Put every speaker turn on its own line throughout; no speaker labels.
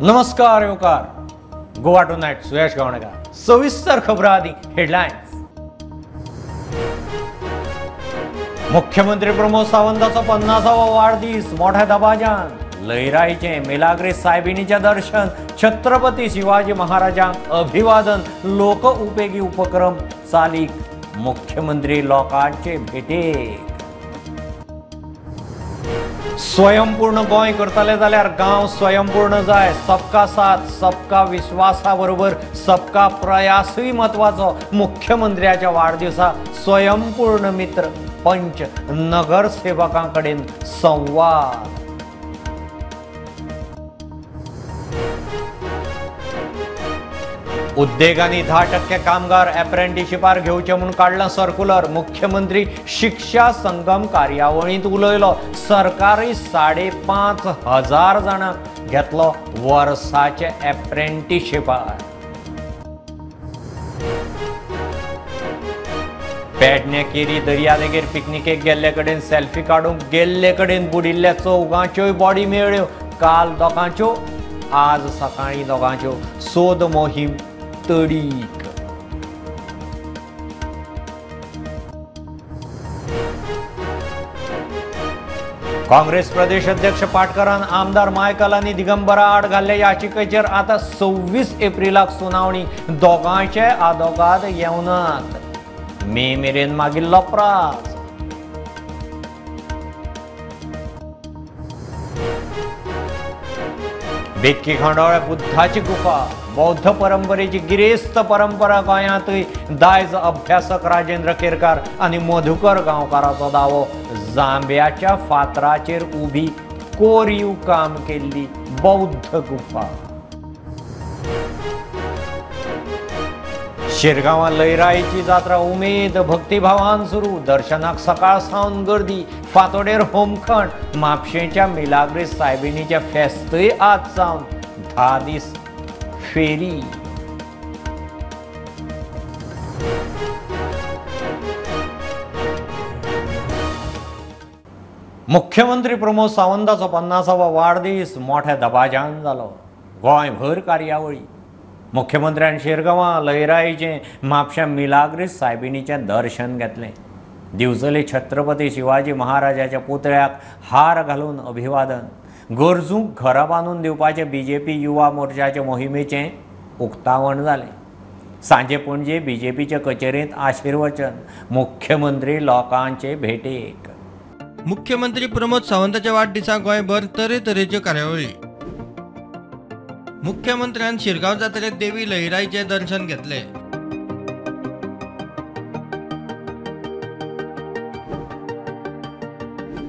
नमस्कार येवकार गोवा टुनायट सुयश गावणेकर. सविस्तर खबरां आदी हेडलायन्स. मुख्यमंत्री प्रमोद सावंताचो 50वो वाडदीस मोठ्या दबाज्यान. लयराईचें मिलाग्रीस सायबिणीचें दर्शन, छत्रपती शिवाजी महाराजांक अभिवादन, लोक उपेगी उपक्रम चालीक, मुख्यमंत्री लोकांचे भेटेक. स्वयंपूर्ण गोंय करतले जाल्यार गांव स्वयंपूर्ण जाय. सबका साथ सबका विश्वासा बरोबर सबका प्रयासूय म्हत्वाचो. मुख्यमंत्र्याच्या वाडदिवसा स्वयंपूर्ण मित्र पंच नगरसेवकां कडेन संवाद. उद्देगांनी 10% कामगार अप्रेंटिशिपार घेवचे म्हूण काडलां सर्कुलर. मुख्यमंत्री शिक्षा संगम कार्यावळींत उलयलो. सरकारय 5,500 जाणांक घेतलो वर्साचे अप्रेंटिशिपार. पेडणे केरी दर्यादेगेर पिकनिकेक गेल्ले कडेन सेल्फी काडूंक गेल्ले कडेन बुडिल्ल्या चौगांच्योय बॉडी मेळ्ळ्यो. काल दोगांच्यो, आज सकाळीं दोगांच्यो. सोद मोहीम तडीक. काँग्रेस प्रदेश अध्यक्ष पाटकरान आमदार मायकल आनी दिगंबरा आड घाल्ले याचिकेचेर आतां 26 एप्रिलाक सुनावणी. दोगांयचे आदोगाद येवनात. मे मेरेन मागिल्लो प्रास. बेतकी खांडोळ्या बुद्धाची गुफा, बौद्ध परंपरेची गिरेस्त परंपरा गोंयांतूय. दायज अभ्यासक राजेंद्र केरकार आनी मधुकर गांवकाराचो दावो. जांब्याच्या फातराचेर उबी कोरीव काम केल्ली बौद्ध गुफा. शिरगांवां लयराईची जात्रा उमेद भक्तिभावान सुरू. दर्शनाक सकाळ सावन गर्दी. फांतोडेर होमखण. म्हापशेंच्या मिलाग्रीस सायबिणीचें फेस्तूय आज सावन 10 दीस फेरी. मुख्यमंत्री प्रमोद सावंताचो 50वो वाडदीस मोठ्या दबाज्यान जालो. गोंयभर कार्यावळी. मुख्यमंत्र्यान शिरगांवां लयराईचें म्हापश्यां मिलाग्रीस सायबिणीचें दर्शन घेतलें. दिवचले छत्रपती शिवाजी महाराजाच्या पुतळ्याक हार घालून अभिवादन. गरजूंक घरां बांदून दिवपाचें बीजेपी युवा मोर्चाचे मोहिमेचें उक्तावण जालें. सांजे पणजे बीजेपीचे कचेरेंत आशिर्वचन. मुख्यमंत्री लोकांचे भेटेक.
मुख्यमंत्री प्रमोद सावंताच्या वाडदिसा गोंयभर तरेतरेच्यो कार्यावळी. मुख्यमंत्र्यान शिरगांव जात्रेत देवी लयराईचें दर्शन घेतलें.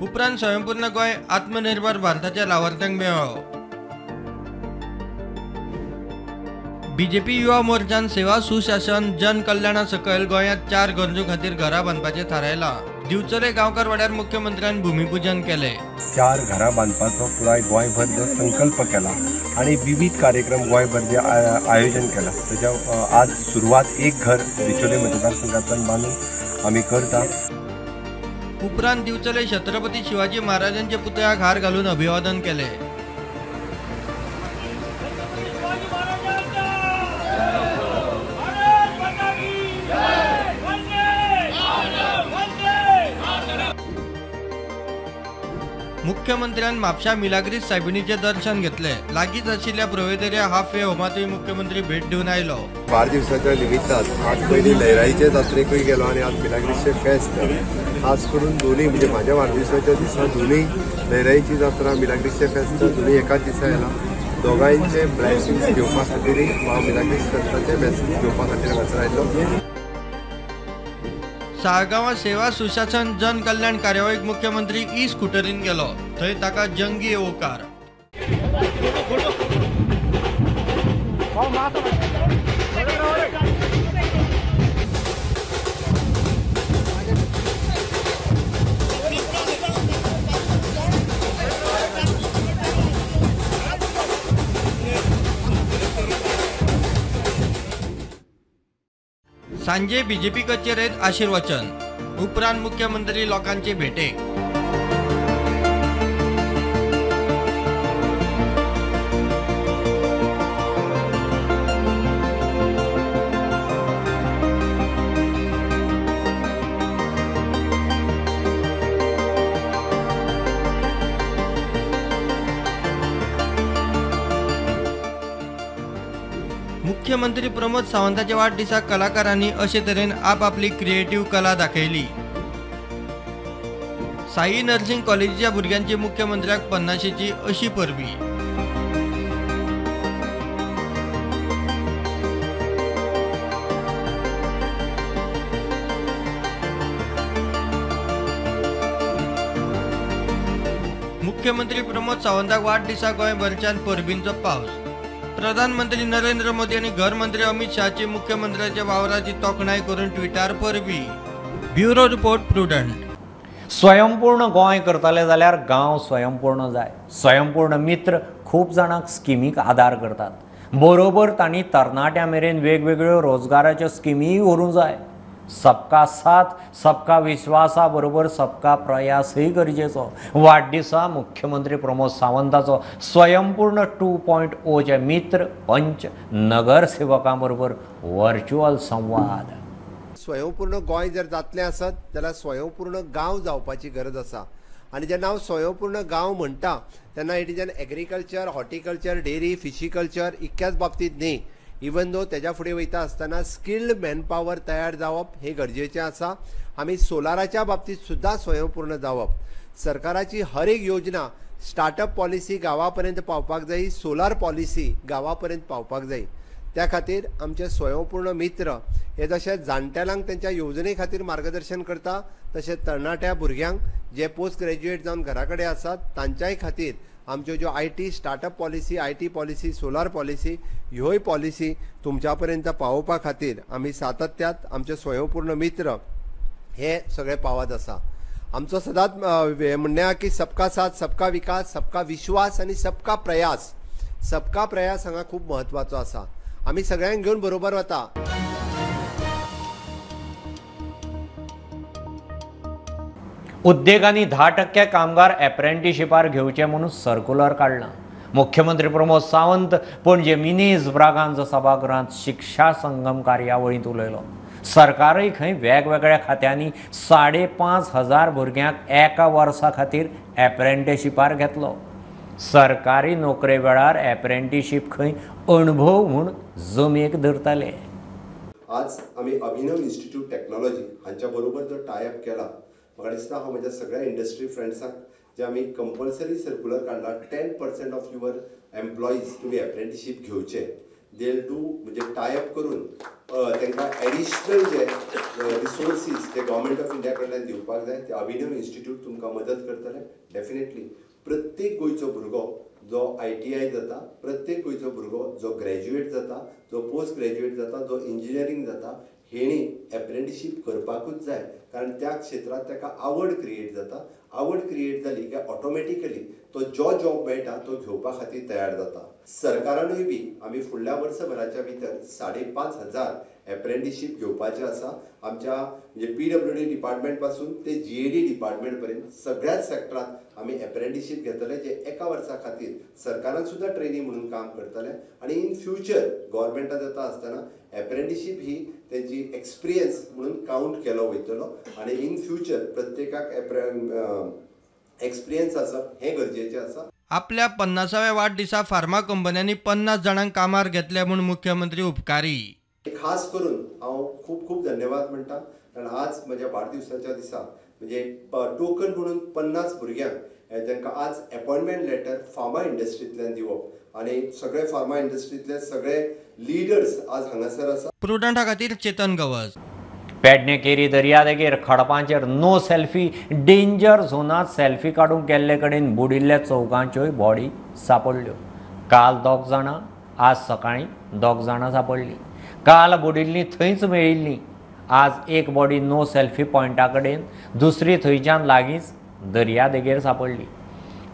उपरांत स्वयंपूर्ण गोंय आत्मनिर्भर भारताच्या लावार्थ्यांक मेळ्ळो. बीजेपी युवा मोर्चान सेवा सुशासन जन कल्याणा सकयल गोंयांत 4 गरजूं खातीर घरां बांदपाचें थारायलां. दिवचले गांवकार वाड्यार मुख्यमंत्र्यान भूमिपूजन केलें.
4 घरां बांदपाचो पुराय गोंयभर जो संकल्प केला आनी विविध कार्यक्रम गोंयभर जे आयोजन केला तेच्या आज सुरवात एक घर दिवचले मतदारसंघांतल्यान बांदून आमी करता.
उपरांत दिवचले छत्रपती शिवाजी महाराजांच्या पुतळ्याक हार घालून अभिवादन केले. मुख्यमंत्र्यान म्हापशा मिलाग्रीस सायबिणीचें दर्शन घेतलें. लागींच आशिल्ल्या प्रोवेदरिया हाफ वे होमांतूय मुख्यमंत्री भेट दिवन आयलो.
वाडदिवसाच्या निमित्तान आज पयलीं लयराईचे जात्रेकूय गेलो आनी आज मिलाग्रीसचें फेस्त. खास करून दोनूय म्हणजे म्हाज्या वाडदिवसाच्या दिसा दोनूय लयराईची जात्रा मिलाग्रीसचें फेस्त दोनूय एकाच दिसा येला. दोगांयचे ब्लेसिंग्स घेवपा खातीर हांव मिलाग्रीस फेस्ताचे ब्लेसिंग्स घेवपा खातीर हांगासर आयलो.
साळगांवां सेवा सुशासन जन कल्याण कार्यावळीक मुख्यमंत्री ई स्कुटरीन गेलो. थंय ताका जंगी येवकार. सांजे बीजेपी कचेरेत आशीर्वचन. उपरांत मुख्यमंत्री लोकांचे भेटेक. मुख्यमंत्री प्रमोद सावंताच्या वाडदिसा कलाकारांनी अशे तरेन आपापली क्रिएटिव्ह कला दाखयली. साई नर्सिंग कॉलेजीच्या भुरग्यांची मुख्यमंत्र्याक 50ची अशी परबी. मुख्यमंत्री प्रमोद सावंताक वाडदिसा गोंयभरच्यान परबींचो पावस. प्रधानमंत्री नरेंद्र मोदी आनी घरमंत्री अमित शहाची मुख्यमंत्र्याच्या वावराची तोखणाय करून ट्विटर परबी. Bureau report, Prudent.
स्वयंपूर्ण गोंय करतले जाल्यार गांव स्वयंपूर्ण जाय. स्वयंपूर्ण मित्र खूब जाणांक स्किमीक आदार करतात, बरोबर तांणी तरणाट्यां मेरेन वेगवेगळ्यो रोजगाराच्यो स्किमीय व्हरूंक जाय. सबका साथ सबका विश्वासा बरोबर सबका प्रयासय गरजेचो. वाडदिसा मुख्यमंत्री प्रमोद सावंताचो स्वयंपूर्ण 2.0 मित्र पंच नगरसेवकां बरोबर व्हर्च्युअल संवाद.
स्वयंपूर्ण गोंय जर जातलें आसत जाल्यार स्वयंपूर्ण गांव जावपाची गरज आसा. आनी जेन्ना हांव स्वयंपूर्ण गांव म्हणटा तेन्ना it is an agriculture, horticulture, dairy, fishiculture इतक्याच बाबतींत न्ही, इवन दो तेज्या फुडें वयता आसतना स्किल्ड मॅनपावर तयार जावप हें गरजेचें आसा. आमी सोलाराच्या बाबतींत सुद्दां स्वयंपूर्ण जावप, सरकाराची हर एक योजना स्टार्टअप पॉलिसी गांवा पर्यंत पावपाक जाय, सोलार पॉलिसी गांवा पर्यंत पावपाक जाय. त्या खातीर आमचे स्वयंपूर्ण मित्र हे जशे जाणटेल्यांक तेंच्या येवजणे खातीर मार्गदर्शन करता, तशें तरणाट्या भुरग्यांक जे पोस्ट ग्रॅज्युएट जावन घरा कडेन आसात तांच्याय खातीर आमच्यो ज्यो IT startup policy, IT policy, solar policy ह्योय पॉलिसी तुमच्या पर्यंत पावोवपा खातीर आमी सातत्यात आमचे स्वयंपूर्ण मित्र हे सगळे पावत आसा. आमचो सदांच म्हणणें आहा की सबका साथ, सबका विकास, सबका विश्वास आनी सबका प्रयास. सबका प्रयास हांगा खूब म्हत्वाचो आसा. आमी सगळ्यांक घेवन बरोबर वता.
उद्देगांनी 10% कामगार एप्रेंटिशिपार घेवचे म्हणून सर्कुलर काडलां. मुख्यमंत्री प्रमोद सावंत पणजे मिनेज ब्रागांज सभागृहांत शिक्षा संगम कार्यावळींत उलयलो. सरकारय खंय वेगवेगळ्या खात्यांनी 5,500 भुरग्यांक एका वर्सा खातीर एप्रेंटिशिपार घेतलो. सरकारी नोकरे वेळार एप्रेंटिशीप खंय अणभव म्हूण जमेक धरताले.
आज आमी अभिनव इन्स्टिट्यूट टेक्नॉलॉजी हांच्या बरोबर जो टायअप केला, म्हाका दिसता हांव म्हज्या सगळ्या इंडस्ट्री फ्रेंड्सांक जे आमी कंपल्सरी सर्कुलर काडला 10% ऑफ your employees तुमी एप्रेंटिशीप घेवचे. देल do म्हणजे टायअप करून तांकां additional J resources J government of India कडल्यान दिवपाक जाय ते अभिनव इन्स्टिट्यूट तुमकां मदत करतले. डेफिनेटली प्रत्येक गोंयचो भुरगो जो ITI जाता, प्रत्येक गोंयचो भुरगो जो ग्रॅज्युएट जाता, जो पोस्ट ग्रॅज्युएट जाता, जो इंजिनियरींग जाता, हेणी एप्रेंटिशीप करपाकूच जाय. कारण त्या क्षेत्रांत ताका आवड क्रिएट जाता. आवड क्रिएट जाली काय ऑटोमॅटिकली तो जो जॉब मेळटा तो घेवपा खातीर तयार जाता. सरकारानूय बी आमी फुडल्या वर्सभराच्या भितर 5,500 एप्रेंटिशीप घेवपाचें आसा. आमच्या म्हणजे PWD department पासून ते GAD department पर्यंत सगळ्याच सेक्टरांत आमी एप्रेंटिशीप घेतले, जे एका वर्सा खातीर सरकारान सुद्दां ट्रेनींग म्हणून काम करतले. आनी इन फ्युचर गव्हर्मेंटात येता आसतना एप्रेंटिशीप ही तेंची एक्सपिरियन्स म्हणून कावंट केलो वयतलो आनी इन फ्युचर प्रत्येकाक एक्सपिरियन्स आसप हें गरजेचें आसा.
आपल्या 50व्या वाडदिसा फार्मा कंपन्यांनी 50 जाणांक कामार घेतले म्हूण मुख्यमंत्री उपकारी.
खास करून हांव खूब खूब धन्यवाद म्हणटा, कारण आज म्हज्या वाडदिवसाच्या दिसा म्हणजे टोकन म्हणून 50 भुरग्यांक तांकां आज एपॉयंटमेंट लेटर फार्मा इंडस्ट्रींतल्यान दिवप आनी सगळे फार्मा इंडस्ट्रींतले सगळे लिडर्स आज हांगासर आसा.
प्रुडंटा खातीर चेतन गवस.
पेडणे केरी दर्यादेगेर खडपांचेर नो सेल्फी डेंजर झोनांत सेल्फी काडूंक गेल्ले कडेन बुडिल्ल्या चौगांच्योय बॉडी सापडल्यो. काल 2 जाणां, आज सकाळीं 2 जाणां सापडलीं. काल बुडिल्लीं थंयच मेळिल्लीं. आज एक बॉडी नो सेल्फी पॉयंटा कडेन, दुसरी थंयच्यान लागींच दर्यादेगेर सापडली.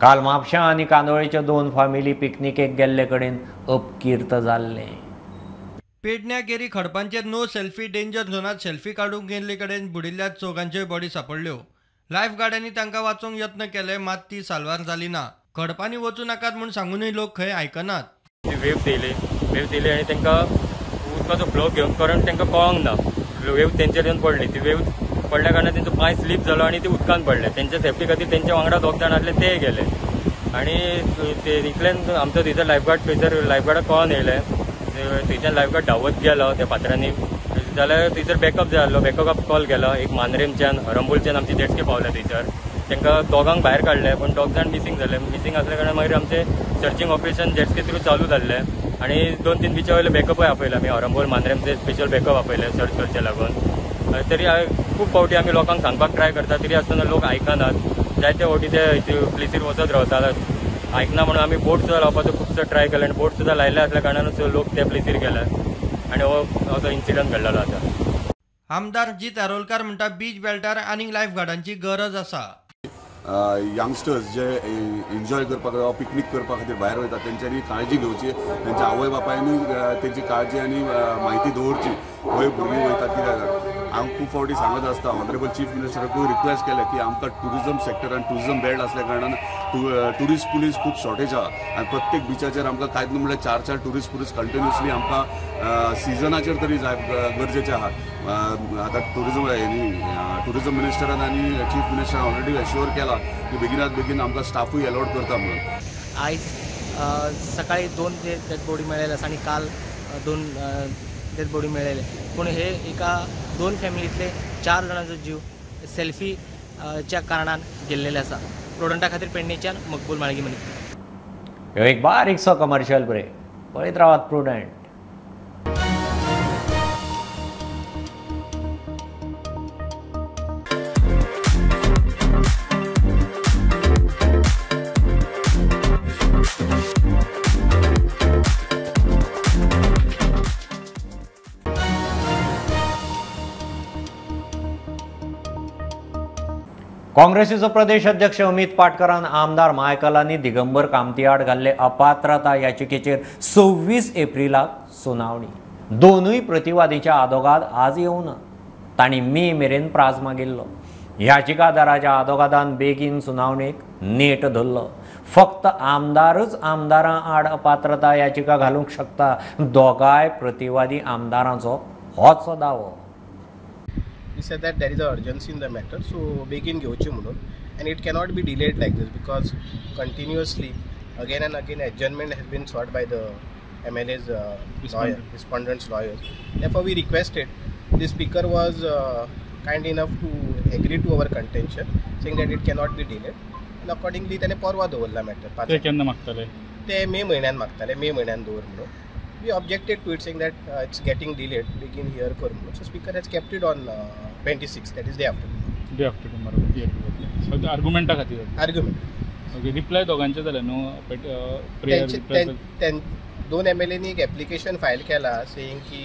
काल म्हापशां आनी कांदोळेच्यो 2 फामिली पिकनिकेक गेल्ले कडेन अपकीर्त जाल्लें.
पेडण्या केरी खडपांचेर नो सेल्फी डेंजर झोनांत सेल्फी काडूंक गेल्ले कडेन बुडिल्ल्या चौगांच्योय बॉडी सापडल्यो. लायफ गार्डांनी तांकां वाचोवंक यत्न केले, मात ती साल्वार जाली ना. खडपांनी वचूं नाकात म्हूण सांगूनय लोक खंय आयकनात.
ती वेव येयली आनी तांकां उदकाचो फ्लो घेवन करंट तांकां कळोंक ना. वेव तेंचेर येवन पडली. ती वेव पडल्या कारणान तेंचो पांय स्लीप जालो आनी ते उदकान पडले. तेंच्या सेफ्टी खातीर तेंच्या वांगडा 2 जाण आसले तेय गेले आनी ते इतल्यान आमचो थंयसर लायफगार्ड थंयसर लायफगार्डाक कळोन येयले. थंयच्यान लायफगार्ड धांवत गेलो त्या फातरांनी, जाल्यार थंयसर बॅकअप जाय आसलो. बॅकअपाक कॉल केलो. एक मांद्रेमच्यान हरंबोलच्यान आमची जेटस्की पावल्या थंयसर. तांकां दोगांक भायर काडले पूण दोग जाण मिसींग जाले. मिसींग आसल्या कारणान मागीर आमचें सर्चींग ऑपरेशन जेटस्की थ्रू चालू जाल्लें आनी 2-3 बिचा वयले बॅकअपूय आपयले आमी. हरंबोल मांद्रेमचे स्पेशल बॅकअप आपयले सर्च करचे लागून. तरी खूब फावटी आमी लोकांक सांगपाक ट्राय करता तरी आसतना लोक आयकनात. जायते फावटी ते प्लेसीर वचत रावतात, आयकना म्हणून आमी बोट सुद्दां लावपाचो खुबसो ट्राय केलो आनी बोट सुद्दां लायले आसल्या कारणानूच लोक त्या प्लेसीर गेले आनी हो असो इन्सिडंट घडलेलो आसा.
आमदार जीत आरोलकार म्हणटा बीच बेल्टार आनीक लायफ गार्डांची गरज आसा.
यंगस्टर्स जे एन्जॉय करपाक वा पिकनीक करपा खातीर भायर वयता तेंच्यांनी काळजी घेवची, तेंच्या आवय बापायनी तेंची काळजी आनी म्हायती दवरची खंय भुरगीं वयतात कितें. हांव खूब फावटी सांगत आसता ऑनरेबल चीफ मिनिस्टराकूय रिक्वेस्ट केलें की आमकां टुरिजम सेक्टर आनी टुरिजम बेल्ट आसल्या कारणान टुरिस्ट पुलीस खूब शॉर्टेज आहा आनी प्रत्येक बिचाचेर आमकां कांय न्हू म्हणल्यार 4-4 टुरिस्ट पुलीस कंटिन्युअसली आमकां सिजनाचेर तरी जाय गरजेचें आहा. आतां टुरिजम मिनिस्टरान आनी चीफ मिनिस्टरान ऑलरेडी एश्योर केला की बेगिनात बेगीन आमकां स्टाफूय अलॉट करता म्हणून.
आयज सकाळी 2 डेड बॉडी मेळ्ळेले आसा आनी काल 2 डेड बॉडी मेळ्ळेले. पूण हे एका 2 फॅमिलींतले 4 जाणांचो जीव सेल्फीच्या कारणान गेल्लेले आसा. प्रुडंटा खातीर पेडणेच्यान मकबूल माळगी मनी.
एक बारीकसो कमर्शियल ब्रेक. पळयत रावात प्रुडंट. काँग्रेसीचो प्रदेश अध्यक्ष अमित पाटकरान आमदार मायकलांनी दिगंबर कामती आड घाल्ले अपात्रता याचिकेचेर 26 एप्रिलाक सुनावणी. दोनूय प्रतिवादीच्या आदोगाद आज येवना. तांणी मे मेरेन प्रास मागिल्लो. याचिकादाराच्या आदोगादान बेगीन सुनावणेक नेट धरलो. फक्त आमदारच आमदारां आड अपात्रता याचिका घालूंक शकता. दोगांय प्रतिवादी आमदारांचो होच दावो.
He said that there is an urgency in the matter, so begin घेवची म्हणून, and it cannot be delayed like this because continuously again and again adjournment has been sought by the MLA's lawyer, respondents' lawyers. Therefore, we requested. The speaker was kind enough to agree to our contention, saying that it cannot be delayed. And accordingly, त्याने परवा दवरला matter.
ते केन्ना मागताले?
ते मे म्हयन्यान मागताले, मे म्हयन्यान दवर म्हणून. We objected to it, saying that it's getting delayed. Begin here कर म्हणून. So speaker has kept it on 26, that is day after tomorrow.
Day after tomorrow. So the argument खातीर.
Argument.
Okay, reply दोगांचे जाले न्हू?
दोन MLA नी एक application file केला saying की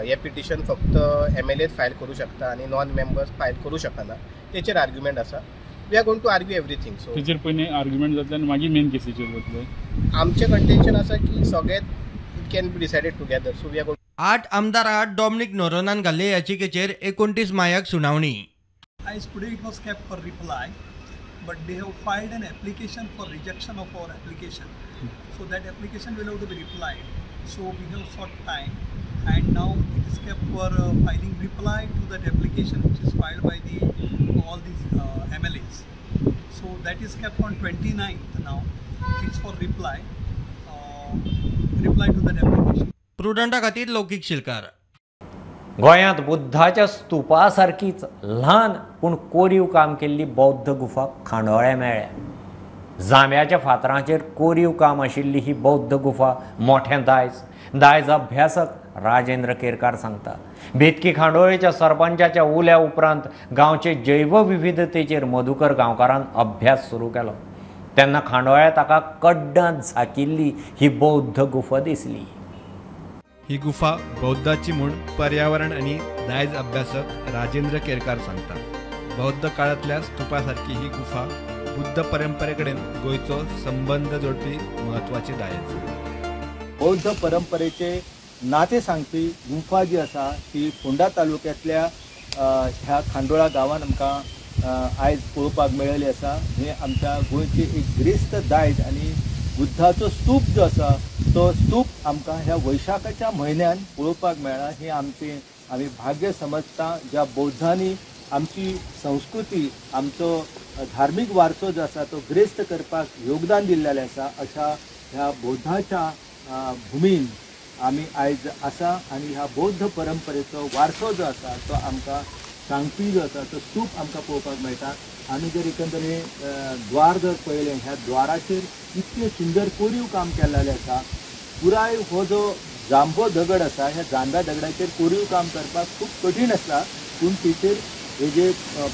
हे पिटिशन फक्त MLA file करू शकता आनी नॉन मेंबर्स फायल करू शकना. तेचेर आर्ग्युमेंट आसा. We are going to argue everything. So
तेचेर पयलीं आर्ग्युमेंट जातले आनी मागीर मेन केसीचेर वतले.
आमचें कंटेन्शन आसा की सगळें it can be decided together. So we are going.
8 आमदार 8 डॉमनिक नोरोनान घाल्ले याचिकेचेर 29 मायाक सुनावणी.
As today it was kept for reply, but they have filed an application for rejection of our application. So that application will have to be replied. So we have sought time, and now it is kept for filing reply to that application which is filed by the all these MLAs. So that is kept on 29th now. It's for reply. Reply to that application.
प्रुडंटा खातीर लौकीक शिलकार.
गोंयांत बुद्धाच्या स्तूपा सारकीच ल्हान पूण कोरीव काम केल्ली बौद्ध गुफा खांडोळ्या मेळ्ळ्या. जांब्याच्या फातरांचेर कोरीव काम आशिल्ली ही बौद्ध गुफा मोठें दायज. दायज अभ्यासक राजेंद्र केरकार सांगता. बेतकी खांडोळेच्या सरपंचाच्या उल्या उपरांत गांवचे जैवविविधतेचेर मधुकर गांवकारान अभ्यास सुरू केलो. तेन्ना खांडोळ्या ताका कड्डांत झाकिल्ली ही बौद्ध गुफा दिसली.
ही गुफा बौद्धाची म्हूण पर्यावरण आनी दायज अभ्यासक राजेंद्र केरकार सांगता. बौद्ध काळांतल्या स्तूपा सारकी ही गुफा बुद्ध परंपरेकडेन गोंयचो संबंद जोडपी म्हत्वाची दायज.
बौद्ध परंपरेचे नाते सांगपी गुफा जी आसा ती फोंडा तालुक्यांतल्या ह्या खांडोळा गांवान आमकां आयज पळोवपाक मेळिल्ली आसा. हें आमच्या गोंयची एक गिरेस्त दायज आनी बुद्धाचो स्तूप जो आसा तो स्तूप आमकां ह्या वैशाखाच्या म्हयन्यान पळोवपाक मेळ्ळा. हें आमचें आमी भाग्य समजता. ज्या बौद्धांनी आमची संस्कृती, आमचो धार्मीक वारसो जो आसा तो गिरेस्त करपाक योगदान दिल्लेलें आसा, अशा ह्या बौद्धाच्या भुमीन आमी आयज आसा आनी ह्या बौद्ध परंपरेचो वारसो जो आसा तो आमकां सांगपी जो आसा तो स्तूप आमकां पळोवपाक मेळटा। आमी जर एकंदरीत द्वार जर पळयलें ह्या द्वाराचेर इतकें सुंदर कोरीव काम केल्लें आसा। पुराय हो जो जांबो दगड आसा ह्या जांब्या दगडाचेर कोरीव काम करपाक खूब कठीण आसता, पूण तेचेर हे जे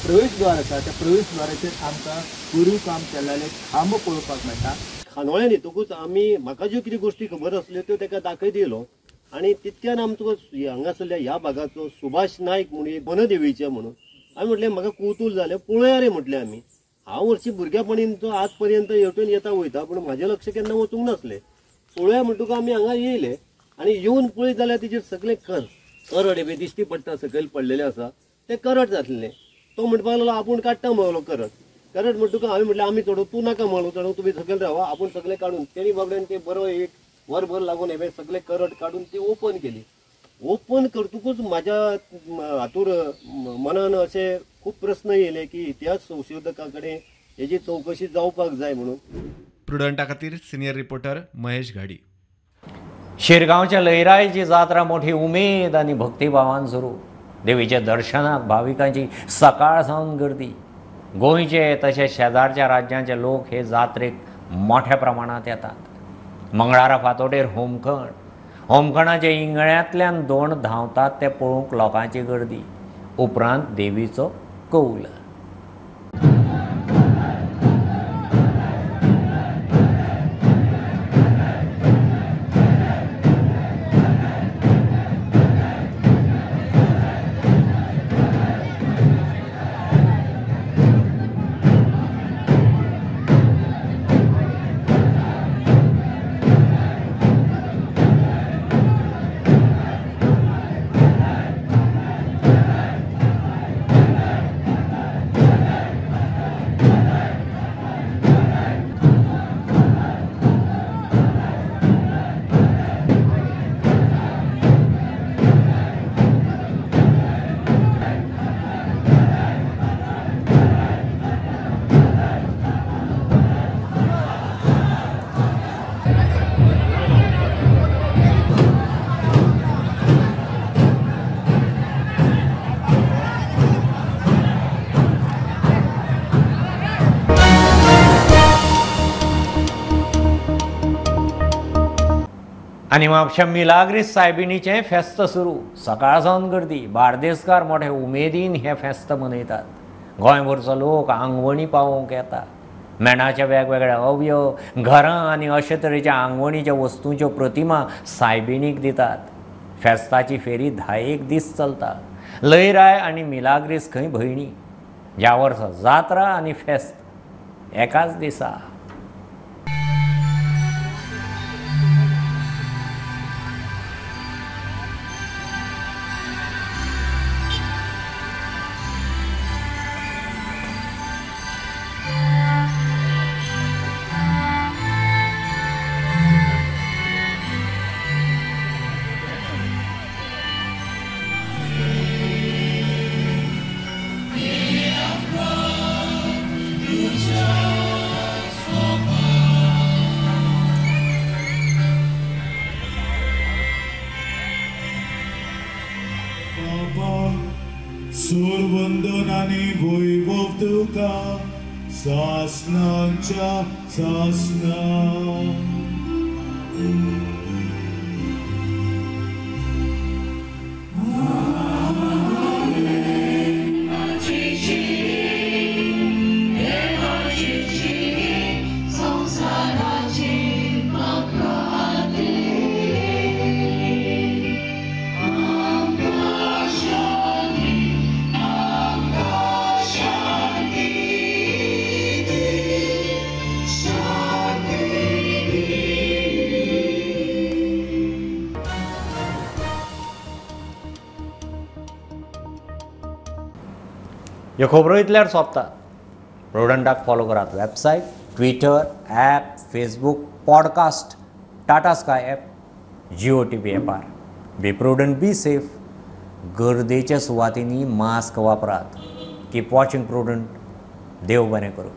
प्रवेशद्वार आसा त्या प्रवेशद्वाराचेर आमकां कोरीव काम केल्लें खांबो पळोवपाक मेळटा।
खांडोळ्यान येतकूच आमी म्हाका ज्यो कितें गोश्टी खबर आसल्यो त्यो ताका दाखयत येयलो आनी तितक्यान आमचो हांगासरल्या ह्या भागाचो सुभाष नायक म्हणून एक वनदेवीचे म्हणून आमी म्हटलें म्हाका कौतूल जालें पळोवया रे म्हटलें आमी। हांव हरशीं भुरग्यापणीन तो आज पर्यंत हेवटेन येता वयता पूण म्हाजें लक्ष केन्ना वचूंक नासलें। पळोवया म्हणटकूच आमी हांगा येयले आनी येवन पळयत जाल्यार तेजेर सगळें करड बी दिश्टी पडटा सकयल पडलेलें आसा तें करड जातलें। तो म्हणपाक लागलो आपूण काडटा म्हणलो करड करड म्हणटकूच हांवें म्हटलें आमी चडोवं तूं नाका म्हणलो चडोवं तुमी सकयल रावा आपूण सगळें काडून तेणी बाबड्यान ते बरो एक वरभर लागून हें सगळें करड काडून ती ओपन केली। ओपन करतकूच म्हाज्या हातूर मनान अशे खूब प्रस्न येयले की इतिहास संशोधका कडेन हेजी चवकशी जावपाक जाय म्हणून।
प्रुडंटा खातीर सिनियर रिपोर्टर महेश घाडी।
शिरगांवच्या लयराईची जात्रा मोठी उमेद आनी भक्तिभावान सुरू। देवीच्या दर्शनाक भाविकांची सकाळ सावन गर्दी। गोंयचे तशेंच शेजारच्या राज्यांचे लोक हे जात्रेक मोठ्या प्रमाणांत येतात। मंगळारा फांतोडेर होमखण, होमखणाच्या इंगळ्यांतल्यान दोण धांवतात ते पळोवंक लोकांची गर्दी। उपरांत देवीचो कौल। आनी म्हापशा मिलाग्रीस सायबिणीचें फेस्त सुरू। सकाळ सावन गर्दी। बार्देसकार मोठे उमेदीन हें फेस्त मनयतात। गोंयभरचो लोक आंगवणी पावोवंक येता। मेणाच्या वेगवेगळ्या अवयव, घरां आनी अशे तरेच्या आंगवणीच्या वस्तूंच्यो प्रतिमा सायबिणीक दितात। फेस्ताची फेरी 10 दीस चलता। लयराय आनी मिलाग्रीस खंय भयणी। ह्या वर्सा जात्रा आनी फेस्त एकाच दिसा।
सासनांच्या सासना
ह्यो खबरो इतल्यार सोंपतात। प्रुडंटाक फॉलो करात website, Twitter, app, Facebook, podcast, Tata Sky app, Jio TV ॲपार। Be prudent, be safe. गर्देच्या सुवातींनी मास्क वापरात। Keep watching Prudent. देव बरें करूं।